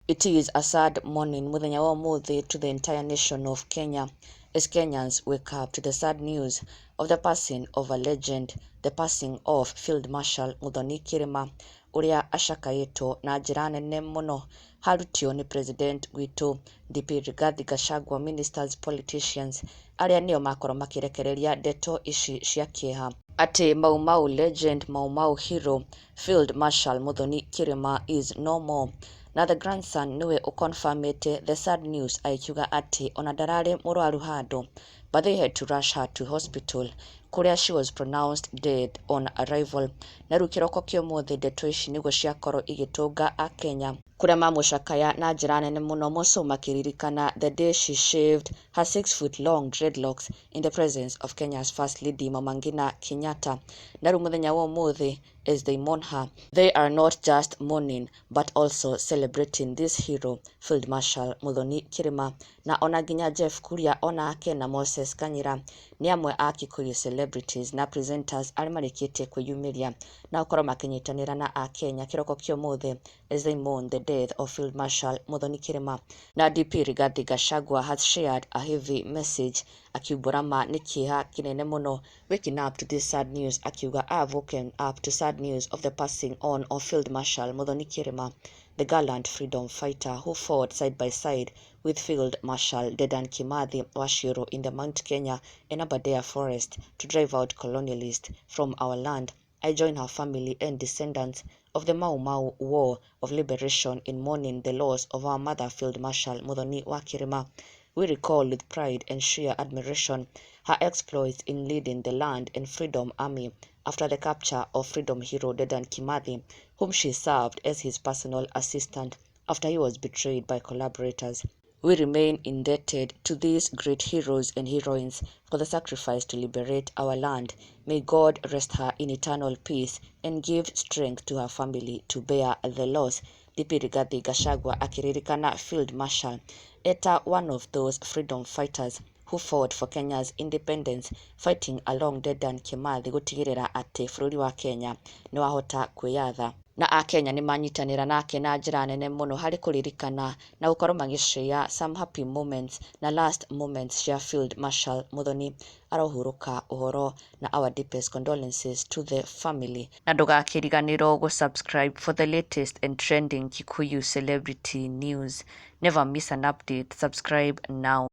It is a sad morning mũthenya wa ũmũthĩ to the entire nation of Kenya as Kenyans wake up to the sad news of the passing of a legend, the passing of Field Marshal Muthoni Kirima, ũrĩa acakaĩtwo na njĩra nene mũno harutio nĩ President witũ DP Rigathi Gachagua, ministers, politicians arĩa nĩo makorwo makĩrekereria ndeto ici cia kĩeha atĩ Mau Mau legend, Mau Mau hero, Field Marshal Muthoni Kirima is no more. Na the grandson nĩwe ũconfirmĩte the sad news, akiuga atĩ ona ndararĩ mũrwaru handũ, but they had to rush her to hospital kũrĩa she was pronounced dead on arrival. Na rĩu kĩroko kĩa ũmũthĩ ndeto ici nĩguo ciakorwo igĩtũnga Akenya kũrĩa mamũcakaya na njĩra nene mũno, mũco makĩririkana the day she shaved her 6 foot long dreadlocks in the presence of Kenya's First Lady Mama Ngina Kenyatta. Na rĩu mũthenya wa ũmũthĩ, as they mourn her, they are not just mourning but also celebrating this hero, Field Marshal Muthoni Kirima. Na ona nginya Jeff Kuria onake na Moses Kanyira nĩ amwe a Kikuyu celebrities na presenters arĩa marĩkĩtie kwĩyumĩria na gũkorwo makĩnyitanĩra na Akenya kĩroko kĩa ũmũthĩ as they mourn the death of Field Marshal Muthoni Kirima. Na DP Rigathi Gachagua has shared a heavy message akiumbũra ma nĩ kĩeha kĩnene mũno waking up to this sad news, akiuga, "I have woken up to sad news of the passing on of Field Marshal Muthoni Kirima, the gallant freedom fighter who fought side by side with Field Marshal Dedan Kimathi Waciuru in the Mount Kenya and Aberdare forest to drive out colonialists from our land. I join her family and descendants of the Mau Mau War of Liberation in mourning the loss of our mother, Field Marshal Muthoni wa Kirima. We recall with pride and sheer admiration her exploits in leading the Land and Freedom Army after the capture of freedom hero Dedan Kimathi, whom she served as his personal assistant after he was betrayed by collaborators. We remain indebted to these great heroes and heroines for the sacrifice to liberate our land. May God rest her in eternal peace and give strength to her family to bear the loss." DP Rigathi Gachagua akĩririkana Field Marshal eta one of those freedom fighters who fought for Kenya's independence, fighting along Dedan Kimathi gũtigĩrĩra atĩ bũrũri wa Kenya nĩ wahota kwĩyatha. Na Akenya nĩ manyitanĩra nake na njĩra nene mũno harĩ kũririkana na gũkorwo magĩshare some happy moments na last moments cia Field Marshal Muthoni. Arohurũka ũhoro na our deepest condolences to the family. Na ndũgakĩriganĩrwo gũ-subscribe for the latest and trending Kikuyu celebrity news. Never miss an update. Subscribe now.